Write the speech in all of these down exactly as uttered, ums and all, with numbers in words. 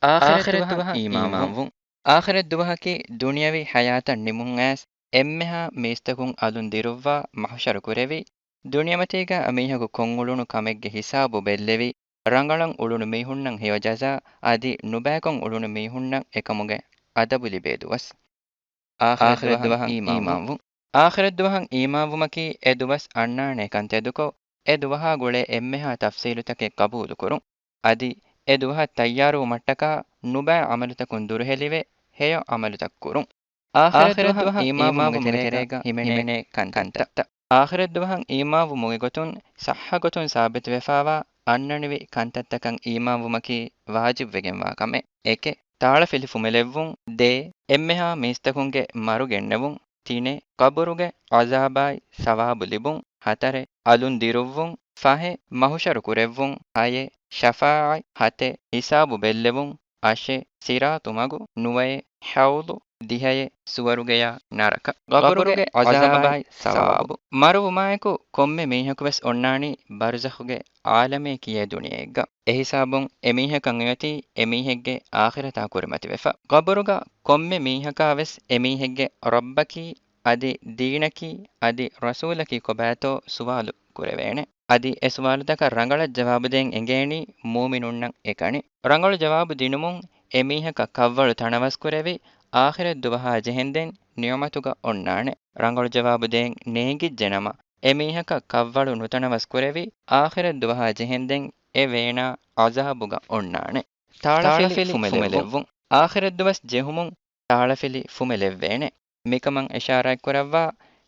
އާޚިރަތްދުވަހަށް އީމާންވުން. އާޚިރަތްދުވަހަކީ ދުނިޔަވީ ޙަޔާތަށް ނިމުން އައިސް އެންމެހާ މީސްތަކުން އަލުން ދިރުއްވާ މަޙްޝަރު ކުރެވި، ދުނިޔެމަތީގަ މީހަކު ކޮށްއުޅުނު ކަމެއްގެ ހިސާބު ބެއްލެވި، ރަނގަޅަށް އުޅުނު މީހުންނަށް ހެޔޮ ޖަޒާ އަދި ނުބައިކޮށް އުޅުނު މީހުންނަށް އެކަމުގެ އަދަބު ލިބޭ ދުވަސް. އާޚިރަތްދުވަހަށް އީމާންވުން. އާޚިރަތްދުވަހަށް އީމާންވުމަކީ އެ ދުވަސް އަންނާނޭކަން ތެދުކޮށް، އެ ދުވަހާ ގުޅޭ އެންމެހާ ތަފްސީލުތަކެއް ޤަބޫލުކުރުން. އަދި އެ ދުވަހަށް ތައްޔާރުވުމަށްޓަކާ ނުބައި ޢަމަލުތަކުން ދުރުހެލިވެ، ހެޔޮ ޢަމަލުތައް ކުރުން. އާޚިރަތްދުވަހަށް އީމާންވުމުގެ ތެރޭގަ ހިމެނޭ ކަންތައްތައް. އާޚިރަތްދުވަހަށް އީމާންވުމުގެ ގޮތުން، ޞައްޙަ ގޮތުން ސާބިތުވެފާވާ އަންނަނިވި ކަންތައްތަކަށް އީމާންވުމަކީ ވާޖިބްވެގެންވާ ކަމެއް. އެކެއް، ތާޅަފިލި ފުމެލެއްވުން. ދޭ، އެންމެހާ މީސްތަކުންގެ މަރު ގެންނެވުން. ތިނެއް، ޤަބުރުގެ ޢަޒާބާއި ސަވާބު ލިބުން. ހަތަރެއް، އަލުން ދިރުއްވުން. ފަހެއް، މަޙުޝަރު ކުރެއްވުން. ހައެއް، ޝަފާޢަތް. ހަތެއް، ހިސާބު ބެއްލެވުން. އަށެއް، ޞިރާޠު މަގު. ނުވައެއް، ޙައުޟު. ދިހައެއް، ސުވަރުގެޔާ ނަރަކަ. ޤަބުރުގެ ޢަޒާބާއި ސަވާބު. މަރުވުމާއެކު ކޮންމެ މީހަކުވެސް އޮންނާނީ ބަރްޒަޚުގެ ޢާލަމޭ ކިޔޭ ދުނިޔެއެއްގަ. އެހިސާބުން އެމީހަކަށް އޮތީ އެމީހެއްގެ އާޚިރަތާ ކުރިމަތިވެފަ. ޤަބުރުގަ ކޮންމެ މީހަކާވެސް އެމީހެއްގެ ރައްބަކީ އަދި ދީނަކީ އަދި ރަސޫލަކީ ކޮބާތޯ ސުވާލު ކުރެވޭނެ. އަދި އެ ސުވާލުތަކަށް ރަނގަޅަށް ޖަވާބުދޭން އެނގޭނީ މުއުމިނުންނަށް އެކަނި. ރަނގަޅު ޖަވާބު ދިނުމުން އެމީހަކަށް ކަށްވަޅު ތަނަވަސްކުރެވި، އާޚިރަތްދުވަހާ ޖެހެންދެން ނިޢުމަތުގަ އޮންނާނެ. ރަނގަޅު ޖަވާބު ދޭން ނޭނގިއްޖެނަމަ، އެމީހަކަށް ކަށްވަޅު ނުތަނަވަސް ކުރެވި، އާޚިރަތްދުވަހާ ޖެހެންދެން އެ ވޭނާ ޢަޒާބުގަ އޮންނާނެ. ތާޅަފިލި ފުމެލެއްވުން. އާޚިރަތްދުވަސް ޖެހުމުން ތާޅަފިލި ފުމެލެއްވޭނެ. މިކަމަށް އިޝާރާތްކުރައްވާ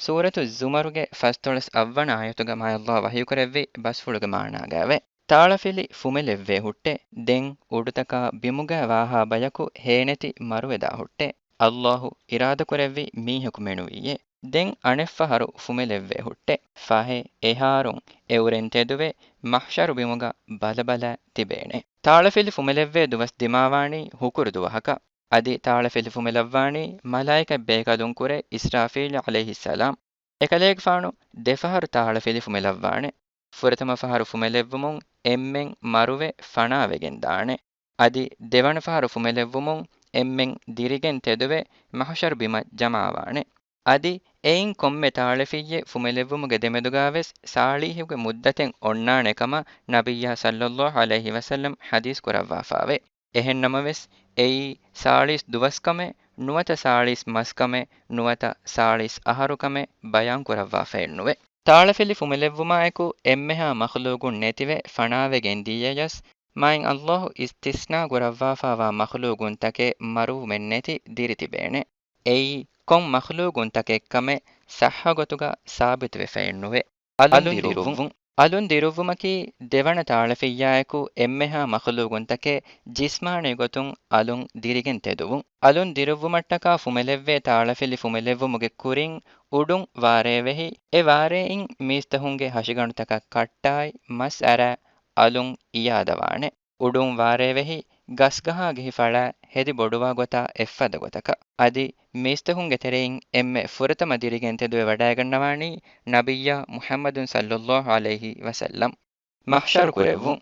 ސޫރަތު ޒުމަރުގެ ފަސްދޮޅަސް އަށްވަނަ އާޔަތުގަ މާތް ﷲ ވަޙީކުރެއްވި ބަސްފުޅުގެ މާނާގައެވެ. ތާޅަފިލި ފުމެލެއްވޭ ހުއްޓެ، ދެން އުޑުތަކާ ބިމުގައި ވާހާ ބަޔަކު ހޭނެތި މަރުވެދާ ހުއްޓެ، ﷲ އިރާދަކުރެއްވި މީހަކު މެނުވީއޭ. ދެން އަނެއްފަހަރު ފުމެލެއްވޭ ހުއްޓެ، ފަހެ އެހާރުން އެއުރެން ތެދުވެ، މަޙްޝަރު ބިމުގަ ބަލަބަލަ ތިބޭނެ. ތާޅަފިލި ފުމެލެއްވޭ ދުވަސް ދިމާވާނީ ހުކުރު ދުވަހަކަށް. އަދި ތާޅަފިލި ފުމެލައްވާނީ މަލާއިކަތް ބޭކަލުން ކުރެ އިސްރާފީލް ޢަލައިހިއްސަލާމް. އެކަލޭގެފާނު ދެފަހަރު ތާޅަފިލި ފުމެލައްވާނެ. ފުރަތަމަ ފަހަރު ފުމެލެއްވުމުން އެންމެން މަރުވެ ފަނާވެގެން ދާނެ. އަދި ދެވަނަ ފަހަރު ފުމެލެއްވުމުން އެންމެން ދިރިގެން ތެދުވެ މަޙުޝަރު ބިމަށް ޖަމާވާނެ. އަދި އެއިން ކޮންމެ ތާޅަފިއްޔެއް ފުމެލެއްވުމުގެ ދެމެދުގާވެސް ޞާޅީޙުގެ މުއްދަތެއް އޮންނާނެ ކަމަށް ނަބިއްޔާ ޞައްލައްލާހު ޢަލައިހި ވަސައްލަމް ޙަދީޘް ކުރައްވާފާވޭ. އެހެންނަމަވެސް، އެއީ ސާޅީސް ދުވަސްކަމެއް، ނުވަތަ ސާޅީސް މަސްކަމެއް، ނުވަތަ ސާޅީސް އަހަރުކަމެއް ބަޔާންކުރައްވާފައެއްނުވޭ. ތާޅަފިލި ފުމެލެއްވުމާއެކު އެންމެހާ މަޚްލޫގުން ނެތިވެ ފަނާވެގެން ދިޔަޔަސް، މާތް ﷲ އިސްތިސްނާ ކުރައްވާފާވާ މަޚްލޫގުންތަކެއް މަރުވުމެއްނެތި ދިރިތިބޭނެ. އެއީ ކޮން މަޚްލޫގުންތަކެއްކަމެއް ޞައްޙަ ގޮތުގަ ސާބިތުވެފައެއްނުވޭ. އަލުން ދިރުއްވުން. އަލުން ދިރުއްވުމަކީ ދެވަނަ ތާޅަފިއްޔާއެކު އެންމެހާ މަޚްލޫގުންތަކެއް ޖިސްމާނީ ގޮތުން އަލުން ދިރިގެން ތެދުވުން. އަލުން ދިރުއްވުމަށްޓަކާ ފުމެލެއްވޭ ތާޅަފިލި ފުމެލެއްވުމުގެ ކުރިން އުޑުން ވާރޭވެހި، އެ ވާރޭއިން މީސްތަހުންގެ ހަށިގަނޑުތަކަށް ކައްޓާއި މަސް އަރާ އަލުން އިޔާދަވާނެ. އުޑުން ވާރޭވެހި، ގަސްގަހާގެހި ފަޅާ ހެދި ބޮޑުވާ ގޮތާ އެއްފަދަ ގޮތަކަށް. އަދި މީސްތަކުންގެ ތެރެއިން އެންމެ ފުރަތަމަ ދިރިގެން ތެދުވެ ވަޑައިގަންނަވާނީ ނަބިއްޔާ މުޙައްމަދު ޞައްލައްލާހު ޢަލައިހި ވަސައްލަމް. މަޙްޝަރު ކުރެއްވުން.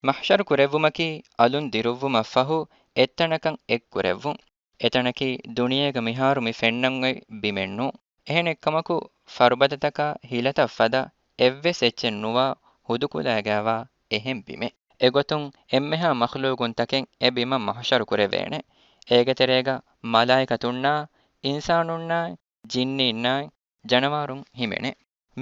މަޙްޝަރު ކުރެއްވުމަކީ އަލުން ދިރުއްވުމަށްފަހު އެއްތަނަކަށް އެއްކުރެއްވުން. އެތަނަކީ ދުނިޔޭގަ މިހާރު މި ފެންނަން އޮތް ބިމެއްނޫން. އެހެނެއްކަމަކު، ފަރުބަދަތަކާ ހިލަތައް ފަދަ އެއްވެސް އެއްޗެއް ނުވާ ހުދުކުލައިގައިވާ އެހެން ބިމެއް. އެގޮތުން އެންމެހާ މަޚްލޫގުންތަކެއް އެ ބިމަށް މަޙްޝަރު ކުރެވޭނެ. އޭގެ ތެރޭގަ މަލާއިކަތުންނާ، އިންސާނުންނާ، ޖިންނީންނާ، ޖަނަވާރުން ހިމެނޭ.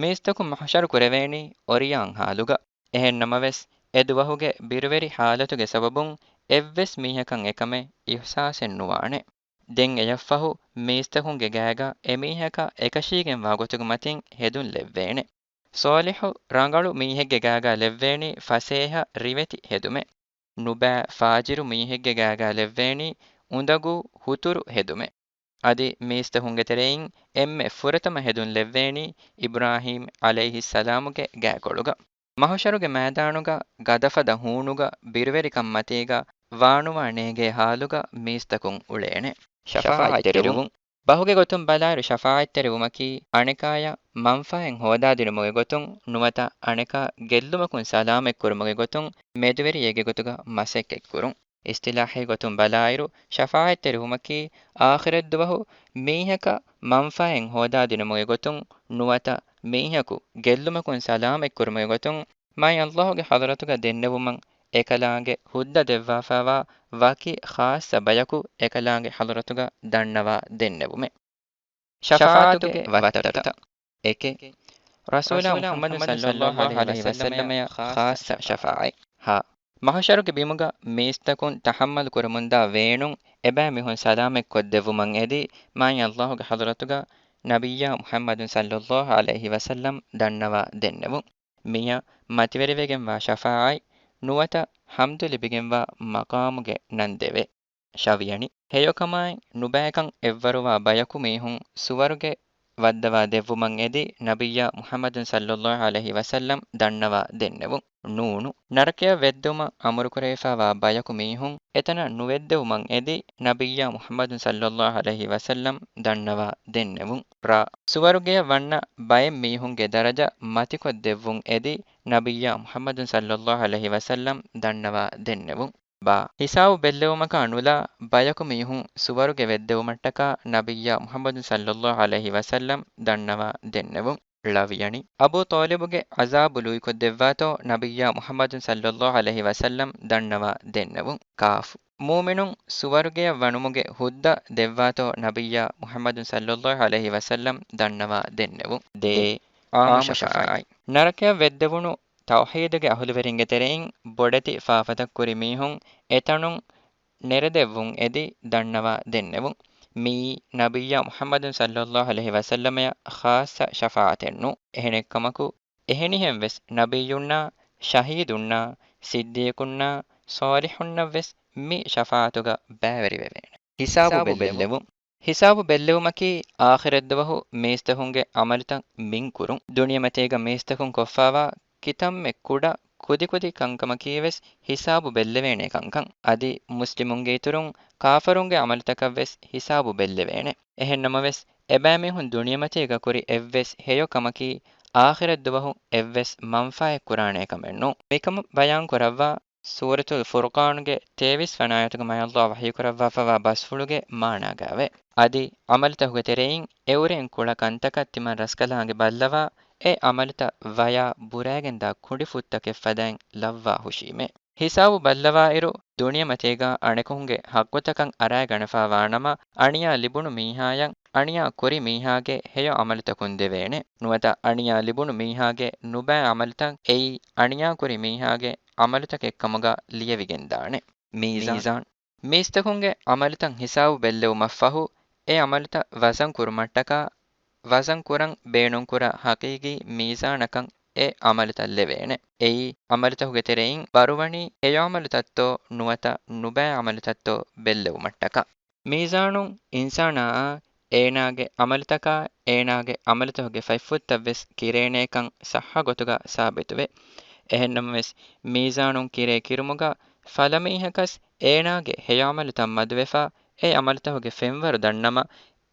މީސްތަކުން މަޙްޝަރު ކުރެވޭނީ އޮރިޔާން ހާލުގަ. އެހެން ނަމަވެސް، އެ ދުވަހުގެ ބިރުވެރި ހާލަތުގެ ސަބަބުން އެއްވެސް މީހަކަށް އެކަމެއް އިޙްސާސެއް ނުވާނެ. ދެން އެޔަށްފަހު މީސްތަކުންގެ ގާގަ އެމީހަކަށް އެކަށީގެންވާ ގޮތުގެ މަތިން ހެދުން ލެއްވޭނެ. ޞާލިޙު ރަނގަޅު މީހެއްގެ ގާގަ ލެއްވޭނީ ފަސޭހަ ރިވެތި ހެދުމެއް. ނުބައި ފާޖިރު މީހެއްގެ ގާގަ ލެއްވޭނީ އުނދަގޫ ހުތުރު ހެދުމެއް. އަދި މީސްތަކުންގެ ތެރެއިން އެންމެ ފުރަތަމަ ހެދުން ލެއްވޭނީ އިބްރާހީމް ޢަލައިހިއްސަލާމުގެ ގާކޮޅުގަ. މަޙުޝަރުގެ މައިދާނުގަ ގަދަފަދަ ހޫނުގަ ބިރުވެރިކަންމަތީގަ ވާނުވާ ނޭނގޭ ޙާލުގަ މީސްތަކުން އުޅޭނެ. ޝަފާޢަތްތެރިވުން. ބަހުގެ ގޮތުން ބަލާއިރު، ޝަފާޢަތްތެރިވުމަކީ އަނެކާޔަށް މަންފާއެއް ހޯދާދިނުމުގެ ގޮތުން ނުވަތަ އަނެކާ ގެއްލުމަކުން ސަލާމަތްކުރުމުގެ ގޮތުން މެދުވެރިއެއްގެ ގޮތުގަ މަސައްކަތްކުރުން. އިޞްޠިލާޙީ ގޮތުން ބަލާއިރު، ޝަފާޢަތްތެރިވުމަކީ އާޚިރަތްދުވަހު މީހަކަށް މަންފާއެއް ހޯދާދިނުމުގެ ގޮތުން ނުވަތަ މީހަކު ގެއްލުމަކުން ސަލާމަތްކުރުމުގެ ގޮތުން މާތް ﷲ ގެ ޙަޟްރަތުގަ ދެންނެވުމަށް އެކަލާނގެ ހުއްދަ ދެއްވާފައިވާ ވަކި ޚާއްޞަ ބަޔަކު އެކަލާނގެ ޙަޟްރަތުގަ ދަންނަވާ ދެންނެވުމެއް. ޝަފާޢަތުގެ ވައްތަރުތައް. އެކެއް، ރަސޫލާ މުޙައްމަދު ޞައްލައްލާހު ޢަލައިހި ވަސައްލަމައަށް ޚާއްޞަ ޝަފާޢަތް. ހަ، މަޙުޝަރުގެ ބިމުގަ މީސްތަކުން ތަޙައްމަލް ކުރަމުންދާ ވޭނުން އެބައިމީހުން ސަލާމަތްކޮށްދެއްވުމަށް އެދި، މާތް ﷲ ގެ ޙަޟްރަތުގަ ނަބިއްޔާ މުޙައްމަދު ޞައްލައްލާހު ޢަލައިހި ވަސައްލަމް ދަންނަވާ ދެންނެވުން. މިއަށް މަތިވެރިވެގެންވާ ޝަފާޢަތް ނުވަތަ ޙަމްދު ލިބިގެންވާ މަޤާމުގެ ނަން ދެވޭ. ޝަވިޔަނި، ހެޔޮކަމާއި ނުބައިކަން އެއްވަރުވާ ބަޔަކު މީހުން ސުވަރުގެ ވައްދަވާ ދެއްވުމަށް އެދި، ނަބިއްޔާ މުޙައްމަދު ޞައްލައްލާހު ޢަލައިހި ވަސައްލަމް ދަންނަވާ ދެންނެވުން. ނޫނު، ނަރަކަޔަށް ވެއްދެވުމަށް އަމުރުކުރެވިފައިވާ ބަޔަކު މީހުން އެތަނަށް ނުވެއްދެވުމަށް އެދި، ނަބިއްޔާ މުޙައްމަދު ޞައްލައްލާހު ޢަލައިހި ވަސައްލަމް ދަންނަވާ ދެންނެވުން. ރ، ސުވަރުގެޔަށް ވަންނަ ބައެއް މީހުންގެ ދަރަޖަ މަތިކޮށްދެއްވުން އެދި، ނަބިއްޔާ މުޙައްމަދު ޞައްލައްލާހު ޢަލައިހި ވަސައްލަމް ދަންނަވާ ދެންނެވުން. ބާ، ހިސާބު ބެއްލެވުމަކާ ނުލާ ބަޔަކު މީހުން ސުވަރުގެ ވެއްދެވުމަށްޓަކާ ނަބިއްޔާ މުޙައްމަދު ޞައްލައްލާހު ޢަލައިހި ވަސައްލަމް ދަންނަވާ ދެންނެވުން. ޅ، ޔަނީ އަބޫ ޠާލިބުގެ ޢަޒާބު ލުއިކޮށްދެއްވާތޯ ނަބިއްޔާ މުޙައްމަދު ޞައްލައްލާހު ޢަލައިހި ވަސައްލަމް ދަންނަވާ ދެންނެވުން. ކާފު، މުއުމިނުން ސުވަރުގެޔަށް ވަނުމުގެ ހުއްދަ ދެއްވާތޯ ނަބިއްޔާ މުޙައްމަދު ޞައްލައްލާހު ޢަލައިހި ވަސައްލަމް ދަންނަވާ ދެންނެވުން. ދޭ، ޢާއްމު ޝަފާޢަތް. ނަރަކަޔަށް ވެއްދެވުނު ތައުޙީދުގެ އަހުލުވެރިންގެ ތެރެއިން ބޮޑެތި ފާފަތައް ކުރި މީހުން އެތަނުން ނެރެދެއްވުން އެދި ދަންނަވާ ދެންނެވުން. މިއީ ނަބިއްޔާ މުޙައްމަދު ޞައްލައްލާހު ޢަލައިހި ވަސައްލަމަޔަށް ޚާއްޞަ ޝަފާޢަތެއް ނޫން. އެހެނެއްކަމަކު، އެހެނިހެން ވެސް ނަބިއްޔުންނާ، ޝަހީދުންނާ، ޞިއްދީޤުންނާ، ޞާލިޙުންނަށް ވެސް މި ޝަފާޢަތުގަ ބައިވެރިވެވޭނެ. ހިސާބު ބެއްލެވުން. ހިސާބު ބެއްލެވުމަކީ އާޚިރަތްދުވަހު މީސްތަކުންގެ ޢަމަލުތައް މިންކުރުން. ދުނިޔެމަތީގަ މީސްތަކުން ކޮށްފައިވާ ކިތަންމެ ކުޑަ ކުދިކުދި ކަންކަމަކީވެސް ހިސާބު ބެއްލެވޭނެ ކަންކަން. އަދި މުސްލިމުންގެ އިތުރުން ކާފަރުންގެ ޢަމަލުތަކަށްވެސް ހިސާބު ބެއްލެވޭނެ. އެހެންނަމަވެސް، އެބައިމީހުން ދުނިޔެމަތީގަ ކުރި އެއްވެސް ހެޔޮ ކަމަކީ އާޚިރަތްދުވަހު އެއްވެސް މަންފާއެއް ކުރާނޭ ކަމެއް ނޫން. މިކަމަށް ބަޔާން ކުރައްވާ ސޫރަތުލް ފުރުޤާނުގެ ތޭވީސް ވަނަ އާޔަތުގަ މާތް ﷲ ވަޙީކުރައްވާފައިވާ ބަސްފުޅުގެ މާނާގައެވެ. އަދި ޢަމަލުތަކުގެ ތެރެއިން އެއުރެން ކުޅަ ކަންތަކަށް ތިމަން ރަސްކަލާނގެ ބައްލަވާ، އެ ޢަމަލުތައް ވަޔާ ބުރައިގެންދާ ކުނޑިފުއްތަކެއް ފަދައިން ލައްވާ ހުށީމޭ. ހިސާބު ބައްލަވާއިރު، ދުނިޔެމަތީގަ އަނެކުންގެ ޙައްޤުތަކަށް އަރާގަނެފައިވާނަމަ، އަނިޔާ ލިބުނު މީހާޔަށް އަނިޔާ ކުރި މީހާގެ ހެޔޮ ޢަމަލުތަކުން ދެވޭނެ. ނުވަތަ އަނިޔާ ލިބުނު މީހާގެ ނުބައި ޢަމަލުތައް އެއީ އަނިޔާ ކުރި މީހާގެ ޢަމަލުތަކެއްކަމުގަ ލިޔެވިގެންދާނެ. މީޒާން. މީޒާން. މީސްތަކުންގެ ޢަމަލުތައް ހިސާބު ބެއްލެވުމަށްފަހު، އެ ޢަމަލުތައް ވަޒަން ކުރުމަށްޓަކާ، ވަޒަން ކުރަން ބޭނުންކުރާ ޙަޤީޤީ މީޒާނަކަށް އެ ޢަމަލުތައް ލެވޭނެ. އެއީ، ޢަމަލުތަކުގެ ތެރެއިން ބަރުވަނީ ހެޔޮ ޢަމަލުތައްތޯ ނުވަތަ ނުބައި ޢަމަލުތައްތޯ ބެއްލެވުމަށްޓަކާ. މީޒާނުން އިންސާނާއާ އޭނާގެ ޢަމަލުތަކާ އޭނާގެ ޢަމަލުތަކުގެ ފަތްފުށްތައްވެސް ކިރޭނޭކަން ޞައްޙަ ގޮތުގަ ސާބިތުވޭ. އެހެންނަމަވެސް، މީޒާނުން ކިރޭ ކިރުމުގަ ފަލަމީހަކަސް އޭނާގެ ހެޔޮ ޢަމަލުތައް މަދުވެފަ، އެ ޢަމަލުތަކުގެ ފެންވަރު ދަންނަމަ،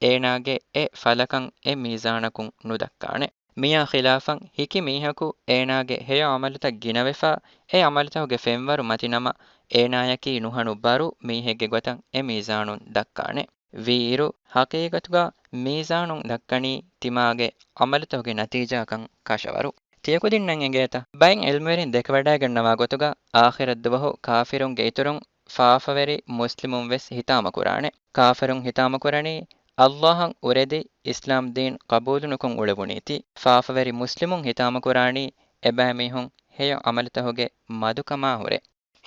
އޭނާގެ އެ ފަލަކަން އެ މީޒާނަކުން ނުދައްކާނެ. މިއާ ޚިލާފަށް، ހިކި މީހަކު އޭނާގެ ހެޔޮ ޢަމަލުތައް ގިނަވެފަ، އެ ޢަމަލުތަކުގެ ފެންވަރު މަތިނަމަ، އޭނާޔަކީ ނުހަނު ބަރު މީހެއްގެ ގޮތަށް އެ މީޒާނުން ދައްކާނެ. ވީއިރު، ޙަޤީޤަތުގަ މީޒާނުން ދައްކަނީ ތިމާގެ ޢަމަލުތަކުގެ ނަތީޖާކަން ކަށަވަރު. ތިޔަކުދިންނަށް އެނގޭތަ؟ ބައެއް ޢިލްމުވެރިން ދެކެވަޑައިގަންނަވާ ގޮތުގަ، އާޚިރަތްދުވަހު ކާފިރުންގެ އިތުރުން ފާފަވެރި މުސްލިމުން ވެސް ހިތާމަކުރާނެ. ކާފިރުން ހިތާމަކުރަނީ، ﷲ އަށް އުރެދި އިސްލާމް ދީން ޤަބޫލުނުކޮށް އުޅެވުނީތީ. ފާފަވެރި މުސްލިމުން ހިތާމަކުރާނީ، އެބައިމީހުން ހެޔޮ ޢަމަލުތަކުގެ މަދުކަމާ ހުރެ.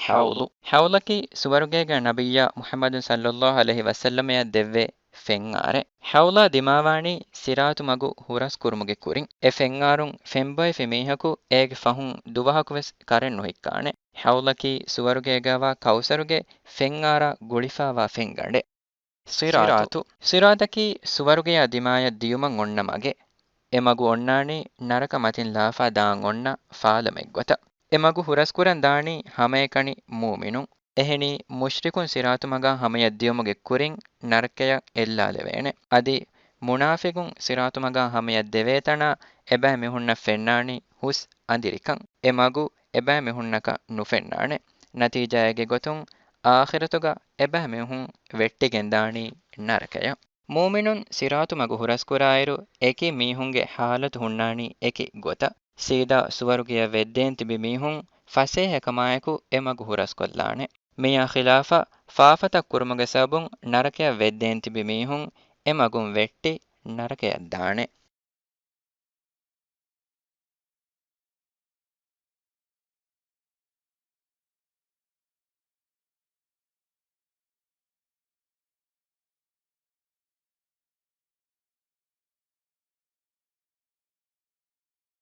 ޙައުޟު. ޙައުޟަކީ ސުވަރުގޭގަ ނަބިއްޔާ މުޙައްމަދު ޞައްލައްލާހު ޢަލައިހި ވަސައްލަމަޔަށް ދެއްވޭ ފެންއާރެއް. ޙައުޟާ ދިމާވާނީ ޞިރާޠު މަގު ހުރަސްކުރުމުގެ ކުރިން. އެ ފެންއާރުން ފެންބޮއެފި މީހަކު އޭގެ ފަހުން ދުވަހަކުވެސް ކަރެއް ނުހިއްކާނެ. ޙައުޟަކީ ސުވަރުގޭގައިވާ ކައުސަރުގެ ފެންއާރާ ގުޅިފައިވާ ފެންގަނޑެއް. ޞިރާޠު. ޞިރާޠަކީ ސުވަރުގެޔާ ދިމާޔަށް ދިޔުމަށް އޮންނަ މަގެއް. އެ މަގު އޮންނާނީ ނަރަކަ މަތިން ލާފާ ދާން އޮންނަ ފާލަމެއްގޮތަށް. އެ މަގު ހުރަސްކުރަން ދާނީ ހަމައެކަނި މުއުމިނުން. އެހެނީ، މުޝްރިކުން ޞިރާޠު މަގާ ހަމަޔަށް ދިޔުމުގެ ކުރިން ނަރަކަޔަށް އެއްލާލެވޭނެ. އަދި މުނާފިޤުން ޞިރާޠު މަގާ ހަމަޔަށް ދެވޭތަނާ އެބައި މީހުންނަށް ފެންނާނީ ހުސް އަނދިރިކަން. އެ މަގު އެބައި މީހުންނަކަށް ނުފެންނާނެ. ނަތީޖާއެއްގެ ގޮތުން އާޚިރަތުގަ އެބައިމީހުން ވެއްޓިގެންދާނީ ނަރަކަޔަށް. މުއުމިނުން ސިރާތު މަގު ހުރަސްކުރާއިރު، އެކި މީހުންގެ ޙާލަތު ހުންނާނީ އެކި ގޮތަށް. ސީދާ ސުވަރުގެޔަށް ވެއްދޭން ތިބި މީހުން ފަސޭހަކަމާއެކު އެ މަގު ހުރަސްކޮށްލާނެ. މިއާ ޚިލާފަށް، ފާފަތައް ކުރުމުގެ ސަބަބުން ނަރަކަޔަށް ވެއްދޭން ތިބި މީހުން އެ މަގުން ވެއްޓި ނަރަކަޔަށް ދާނެ.